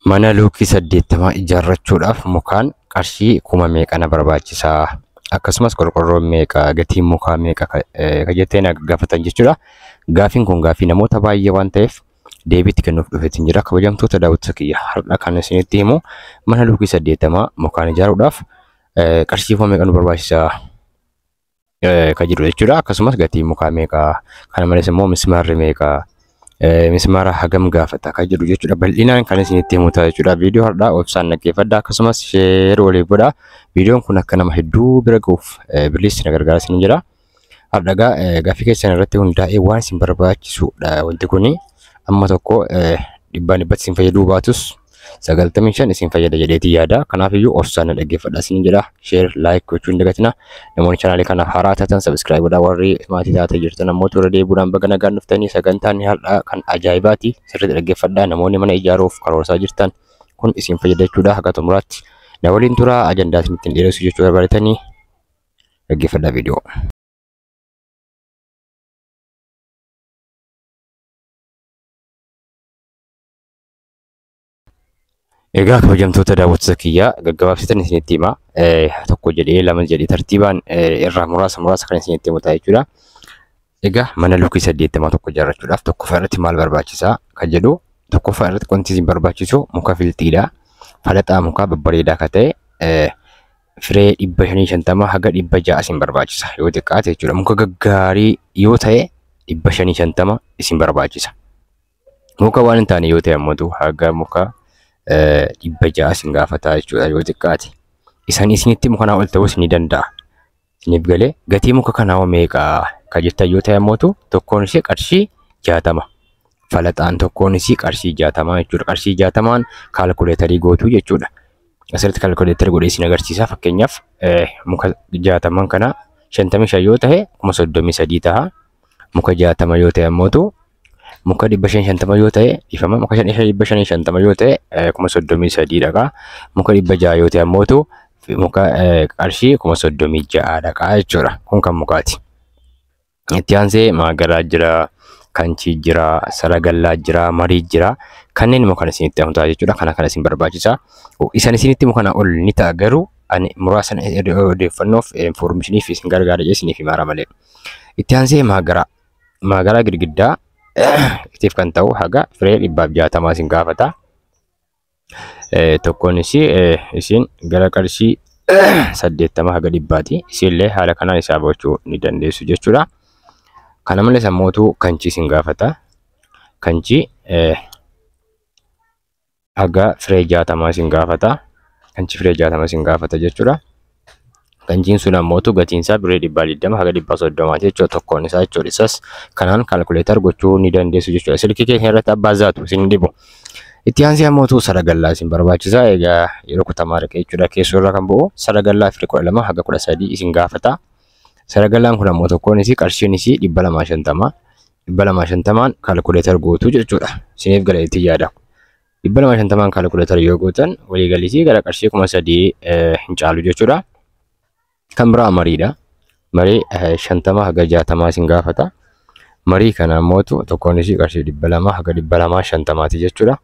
Mana luukii 80 ijaarrachuudhaaf mukaan qarshii kuma meeqa na barbaachisaa? Akkasumas qorqorroon meeqa? Gatiin mukaa meeqa? Ka jettee na gaafatan jechuudha. Gaafiin kun gaafii namoota baay'ee waan ta'eef deebiitti kennuuf dhufeetiin jira. Kabajamtoota daawwattoota kiyya, har'a kan isinitti himu mana luukii 80 mukaan ijaaruudhaaf qarshii kuma meeqa nu barbaachisaa ka jedhu jechuudha. Akkasumas gatiin mukaa meeqa? Kana malees immoo mismaarri meeqa? Mismaara hagam gaafata kan jedhu jechuudha. Bal'inaan kan isinitti himu ta'a jechuudha. Viidiyoo har'aa obsaan dhaggeeffadhaa, akkasumas share waliif godhaa. Viidiyoon kun akka nama hedduu bira ga'uuf bilis na gargaara isin jira. Har'a egaa gaaffii keessan irratti hundaa'ee waan isin barbaachisudha wanti kuni. Amma tokko dhibbaan dhibbatti isin fayyaduu baatus 95 isin fayyada jedheetii yaada. Kanaafiyyuu obsaan na dhaggeeffadhaa isin jedha. Share, like gochuu hin dagatina. Namoonni chaanaalii kanaaf haaraa taatan subscribe godhaa. Warri maatii taatee jirtan ammoo toora deebi'uudhaan baga nagaan dhuftanii. Sagantaan har'aa kan ajaa'ibaati. Sirriitti dhaggeeffadhaa. Namoonni mana ijaaruuf karoorsaa jirtan kun isin fayyada jechuudha. Haga xumuraatti na waliin turaa, ajandaa isin ittiin dheeressu jechuu barbaadanii dhaggeeffadhaa viidiyoo. Egaa kabajamtoota daawwattoota kiyyaa, gaggabaabsitan isinitti hima. Tokko jedhee, lama jedhee, tartiibaan irraa muraasa muraasa kan isinitti himu ta'a jechuudha. Egaa mana luukii 80 tokko ijaarrachuudhaaf tokkoffaa irratti maal barbaachisaa kan jedhu, tokkoffaa irratti wanti isin barbaachisu muka filxiidha. Falaxaa mukaa babbareedaa kan ta'e firee 550 haga 600 isin barbaachisa yoo xiqqaate jechuudha. Muka gaggaarii yoo ta'e 550 isin barbaachisa. Muka waan hin taane yoo ta'e ammoo haga muka 600 isin gaafata jechuudha yoo xiqqaate. Isaan isinitti muka kanaa ol ta'uus ni danda'a. Isiniif galee? Gatii muka kanaa hoo meeqa kan jettan yoo ta'e ammoo tokkoon ishee qarshii 60. Falaxaan tokkoon isii qarshii 60 jechuudha. Qarshii 60n kaalkuleetarii gootuu jechuudha. Asirratti kaalkuleetarii godhee isin agarsiisa. Fakkeenyaaf muka 60n kana 55 yoo ta'e 33,000 ta'a. Muka 60 yoo ta'e ammoo, muka 550 yoo ta'e, ifama, muka 550 yoo ta'e 33,000 dhaqa. Muka 600 yoo ta'e ammoo muka qarshii 36,000 dhaqa jechuudha. Kun kan mukaati. Itti aansee maagaraa jira, kanchii jira, saragallaa jira, marii jira. Kanneen immoo kan isinitti himu ta'a jechuudha. Kana kan isin barbaachisa. Isan isinitti himu kana ol ni ta'a, garuu ani muraasa odeeffannoof, informationiif isin gargaara jedhee isiniif himaara malee. Itti aansee maagaraa. Maagaraa girgiddaa itiif kan ta'u haga firee 160 isin gaafata. Tokkoon isii isin gara qarshii 80 haga 100ti. Isinillee haala kanaan isaa gochuu ni dandeessu jechuudha. Kana malees ammootu kanchii isin gaafata. Kanchii haga firee 60 isin gaafata. Kanchii firee 60 isin gaafata jechuudha. Kanchiin sun ammootu gatiin isaa birrii 120 haga 130ti jechuudha tokkoon isaa jechuudha. Isas kanaan calculate gochuu ni dandeessu jechuudha. Silkii keenya irratti abbaa zaatu isin dhibu. Itti aansee ammootu saragallaa isin barbaachisa. Egaa yeroo kutamaa dhaqee jechuudha keessoo irraa kan bu'u saragallaa firii 12 haga 13 isin gaafata. Saragallaan kun ammoo tokkoon isii qarshiin isii 250. 250n calculate gootuu jechuudha. Isiniif gala itti yaada. 250n calculate yoo gootan waliigalisii gara qarshii 3,000 hin caalu jechuudha. Kan biraa mariidha. Marii 50 haga 60 isin gaafata. Marii kana ammootu tokkoon isii qarshii 200 haga 250ti jechuudha.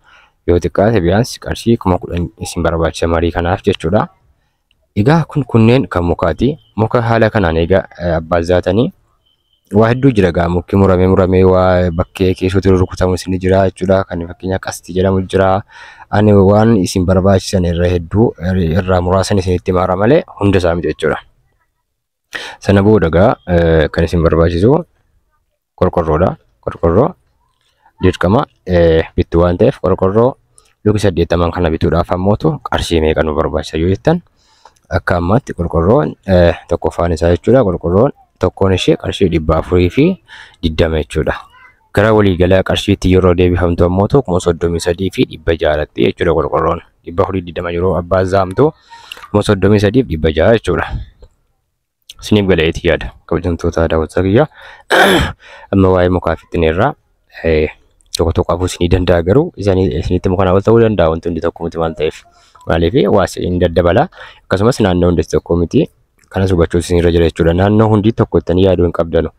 Yoo xiqqaate biyaans qarshii 10,000 isin barbaachisa marii kanaaf jechuudha. Egaa kun kunneen kan mukaati. Muka haala kanaan egaa abbaa zaatanii waa hedduu jira egaa, mukki muramee muramee waa bakkee keessootti rukutamus ni jira jechuudha. Kan fakkeenya qasti jedhamu jira. Ani waan isin barbaachisan irra hedduu irraa muraasan isinitti himaara malee hunda isaa miti jechuudha. Sana booda egaa kan isin barbaachisu qorqorroodha. Qorqorroo dirqama bittu waan ta'eef, qorqorroo luki 80n kana bituudhaaf ammootu qarshii meeqa nu barbaachisa yoo jettan, akka ammaatti qorqorroon tokkoffaan isaa jechuudha. Qorqorroon tokkoon ishee qarshii 420 jechuudha. Gara waliigalaa qarshiitti yeroo deebifamtu ammootu 33,600tti jechuudha qorqorroon. 420 yeroo abbaa zaamtu 33,600 jechuudha. Isiniif galeetii yaada, kabajamtoota daawwattoota kiyya. Amma waa'ee mukaa fixxineerraa, tokko tokko hafuus ni danda'a, garuu isinitti muka ol ta'uu danda'a, wanti hundi tokko miti waan ta'eef. Maaliif waa hin daddabala, akkasumas naannoo hundi tokko miti, kanas hubachuu isinirra jira jechuudha. Naannoo hundi tokko ittanii yaaduu hin qabdanu.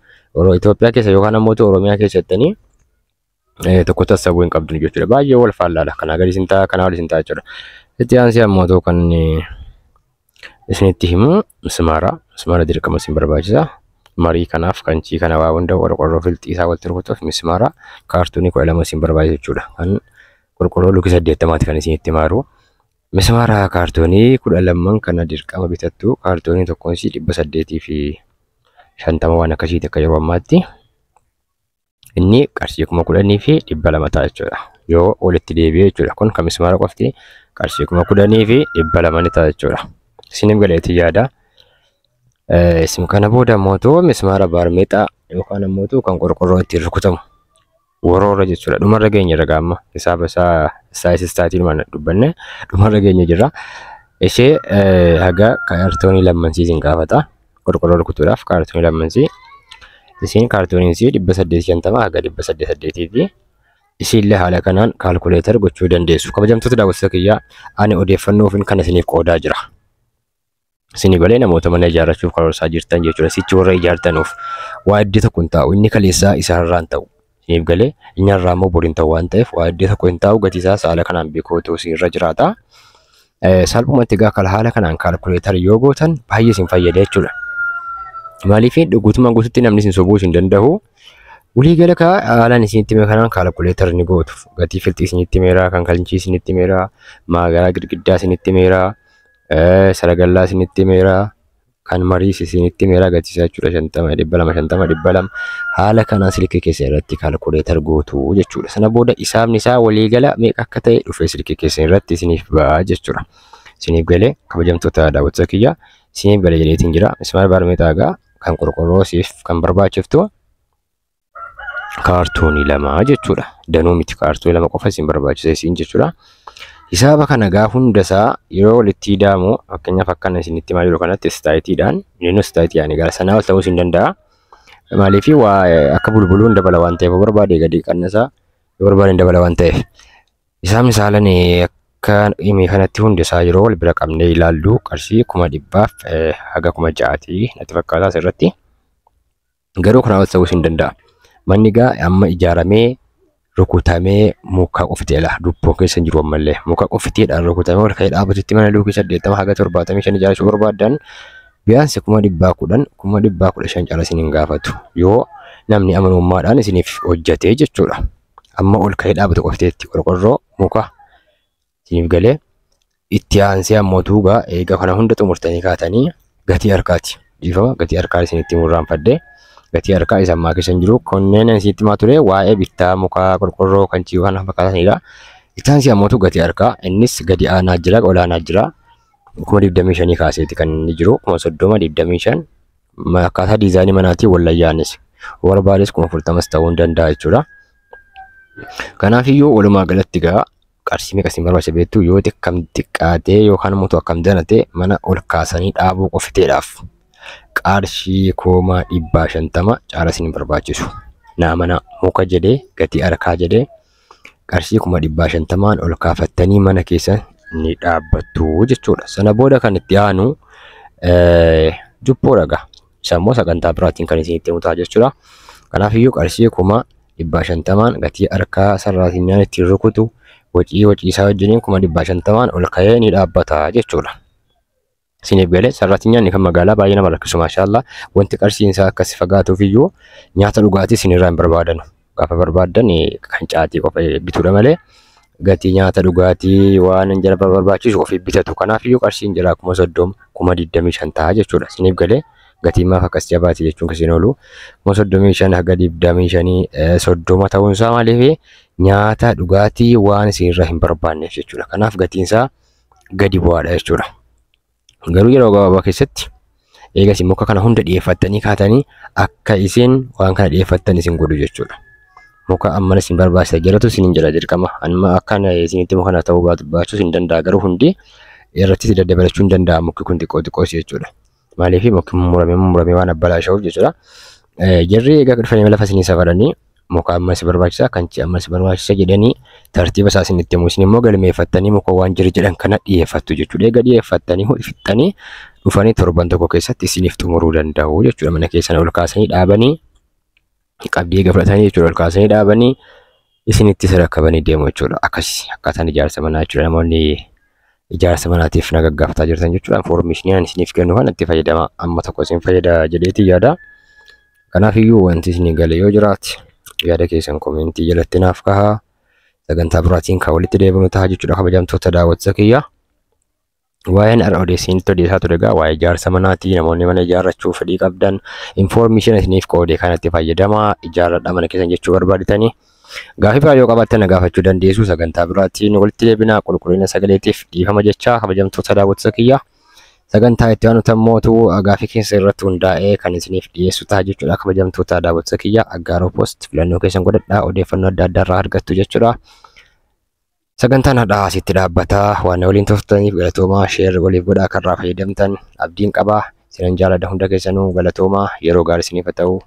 Itoophiyaa keessa yookaan ammoo Oromiyaa keessa ittanii Tokko tassabuu hin qabdu jechuudha. Baay'ee wal faallaadha. Kanaa gadi isin ta'a, kanaa ol isin ta'a jechuudha. Itti aansee ammoo kan isinitti himu mismaara. Mismaara dirqama isin barbaachisa. Marii kanaaf kanchii kana waa hunda qorqorroo filxii isaa walitti rukutuuf mismaara kaartoonii 12 isin barbaachisa jechuudha. Kan qorqorroo luki 80 kan isinitti maaru. Mismaara kaartoonii 12 kana dirqama bitattu. Kaartoonii tokkoon isii 850 waan akkasiiti akka yeroo ammaatti. Inni qarshii 10,200 ta'a jechuudha. Yoo walitti deebi'e jechuudha. Kun kan mismaara qofti qarshii 10,200 ni ta'a jechuudha. Isiniif galeetii yaada. Isin kana booda ammoo mismaara baarmeexaa yookaan ammoo kan qorqorroo ittiin rukutamu woroora jechuudha. Dhumarra geenye irra gaama. Hisaaba isaa saayisistaatiin waan dubbanne dhumarra geenye jirra. Ishee haga kaartoonii lammansii isin gaafata. Qorqorroo rukutuudhaaf kaartoonii lammansii. Isin kaartooniin isii 850 haga 808ti. Isiillee haala kanaan kaalkuleetar gochuu dandeessu. Kabajamtoota daawwattoota kiyyaa, ani odeeffannoo ofiin kan isiniif qoodaa jira. Isinii galee namoota mana ijaarrachuuf karoorsaa jirtan jechuudha. Sichi warra ijaartanuuf waa iddoo tokko hin taa'u. Inni kaleessaa isaarraa hin ta'u. Isiniif galee inni har'aa immoo boriin ta'u waan ta'eef waa iddoo tokko hin taa'u. Gatii isaas haala kanaan beekuu isinirra jiraata. Salphumatti egaa haala kanaan kaalkuleetar yoo gootan baay'ee isin fayyada jechuudha. Maaliif guutummaan guututti namni isin sobuu hin danda'u. Waliigala haalaan isinitti hime kanaan kaalkuleetar ni gootu. Gatii filxii isinitti himeera, kan kalchii isinitti himeera, maagaraa girgiddaa isinitti himeera, saragallaa isinitti himeera, kan mariis isinitti himeera gatii isaa jechuudha. 50 250 200 haala kanaan silkii keessan irratti kaalkuleetar gootu jechuudha. Sana booda hisaabni isaa waliigala meeqa akka ta'e dhufee silkii keessan irratti isiniif ba'a jechuudha. Isiniif galee kabajamtoota daawwattoota kiyyaa, isiniif galee jedheetiin jira. Mismaara baarmeexaa egaa kan qorqorroo siif kan barbaachiftu kaartoonii 2 jechuudha. Danuu miti, kaartoonii 2 qofa isin barbaachisa isin jechuudha. Hisaaba kana gaa hundasaa yeroo walitti hidhaamu fakkeenyaaf akkana isinitti himaa jiru kanatti istaayitiidhaan inni istaayitii yaani gara sanaa ol ta'uu hin danda'a. Maaliif waa akka bulbuluun dabala waan ta'eef barbaade gadi qannasaa yoo barbaade dabala waan ta'eef. Hisaabni saalan akka hime kanatti hundasaa yeroo wal bira qabnee ilaallu qarshii 100,000 haga 6,000 natti fakkaata asirratti. Garuu kanaa ol ta'uu hin danda'a. Manni gaa amma ijaaramee rukutamee muka qofteedha. Dubboon keessa hin jiru ammallee. Muka qofteedhaan rukutamee ol ka'ee dhaabatutti mana luukii 80 haga 75 ijaarrachuu barbaaddan biyaansi 110,000 115,000 caala isin hin gaafatu. Yoo namni amanamummaadhaan isiniif hojjatee jechuudha. Amma ol ka'ee dhaabatu qofteetti qorqorroo muka isiniif galee itti aansee ammoo tuugaa eega kana hunda xumurtanii kaatanii gatii harkaati. Dhiifama, gatii harkaa isinitti murraanfadhe. Gatii harkaa isa ammaa keessa hin jiru. Kunneen isinitti himaa ture waa'ee bittaa mukaa qorqorroo kan ciu kana fakkaatanidha. Itti aansee ammoo gatii harkaa innis gadi aanaa jira olaanaa jira. 25,000 kaaseeti kan inni jiru. 30,000 25,000 akkaataa diizaayinii manaatiin wallayyaanis barbaades 40,000 ta'uu hin danda'a jechuudha. Kanaafiyyuu walumaa galatti egaa qarshii meeqa isin barbaachisa beektu yoo xiqqam xiqqaatee yookaan immoo akkam danate mana ol kaasanii dhaabuu qofteedhaaf qarshii 150,000 caala isin barbaachisu. Naa mana muka jedhee gatii harkaa jedhee qarshii 150,000 ol kaafattanii mana keessa ni dhaabbattu jechuudha. Sana booda kan itti aanu jubboodha egaa. Isa immoo sagantaa biraatiin kan isinitti himu ta'a jechuudha. Kanaafiyyuu qarshii 150,000 gatii harkaa sararaatiinyaan ittiin rukutu wacii wacii isaa wajjiniin 150,000 ol ka'ee ni dhaabbata jechuudha. Isiniif galee sararaatiinyaan kan magaalaa baay'ee nama rakkisu maashaallah. Wanti qarshiin isaa akkas fagaatuuf iyyuu nyaata dhugaatii isinirraa hin barbaadanu. Gaafa barbaaddan kan caatii qofa bituudha malee gatii nyaata dhugaatii waan hin jala barbaachisu ofii bitatu. Kanaafiyyuu qarshiin jala 30,000 25,000 ta'a jechuudha. Isiniif galee gatiin maaf akkas jabaate jechuun kan isin oolu 35,000 haga 25 30 ta'uun isaa maaliif nyaata dhugaatii waan isinirraa hin barbaanneef jechuudha. Kanaaf gatiin isaa gadi bu'aadha jechuudha. Garuu yeroo gabaabaa keessatti eegas muka kana hunda dhiyeeffattanii kaatanii akka isin waan kana dhiyeeffattan isin godhu jechuudha. Muka amma isin barbaachisa jedhatu isin jedha dirqama. Amma akka isinitti muka kana ta'uu baachuus hin danda'a. Garuu hundi irratti daddabalachuu hin danda'a mukti kun xiqqoo xiqqoos jechuudha. Maaliif mukti mummuramee waan abbalaasha'uuf jechuudha. Jarri egaa dhufanii lafa isinii safaranii muka amma si barbaachisa kan amma si barbaachisa jedhanii tartiiba isaa isinitti himu. Isin immoo galmeeffattanii muka waan jiru jedhan kana dhiyeeffattu jechuudha. Egaa dhiyeeffattanii fixxanii dhufanii torban tokko keessatti isiniif xumuruu danda'u jechuudha. Mana keessan ol kaasanii dhaabanii qabdii eega fudhatanii jechuudha. Ol kaasanii dhaabanii Isinitti sirakkabanii deemu jechuudha. Akkas akkaataan ijaarsa manaa jechuudha. Namoonni ijaarsa manaatiif na gaggaafataa jirtan jechuudha. Information ani isiniif kennu kana itti fayyadama, amma tokko isin fayyada jedheetii yaada. Kanaafiyyuu wanti isinii gale yoo jiraate yaada keessan comment jalatti naaf kahaa. Sagantaa biraatiin kan walitti deebinu ta'a jechuudha, kabajamtoota daawwattoota kiyya. Waa'een har'a odeessinitti odeessaa ture egaa waa'ee ijaarsa manaati. Namoonni mana ijaarrachuu fedhii qabdan information isiniif qoode kanatti fayyadamaa, ijaarradhaa mana keessan jechuu barbaaditanii. Gaafii biraa yoo qabaattan na gaafachuu dandeessu. Sagantaa biraatiin walitti deebinaa. Qulqullina sagaleetiif dhiifama jechaa, kabajamtoota daawwattoota kiyya. Sagantaa itti aanu tammootu gaafii keessa irratti hundaa'ee kan isiniif dhiyeessu ta'a jechuudha, kabajamtoota daawwattoota kiyya. Aggaaroo Post filannoo keessan godhadhaa, odeeffannoo adda addaa irraa argattu jechuudha. Sagantaan har'aa asitti dhaabbataa. Waan waliin turtaniif galatoomaa. Share waliif godhaa, kan irraa fayyadamtan abdiin qabaa. Isinan jaaladha hunda keessanuu, galatoomaa. Yeroo gaarii isiniif haa ta'u.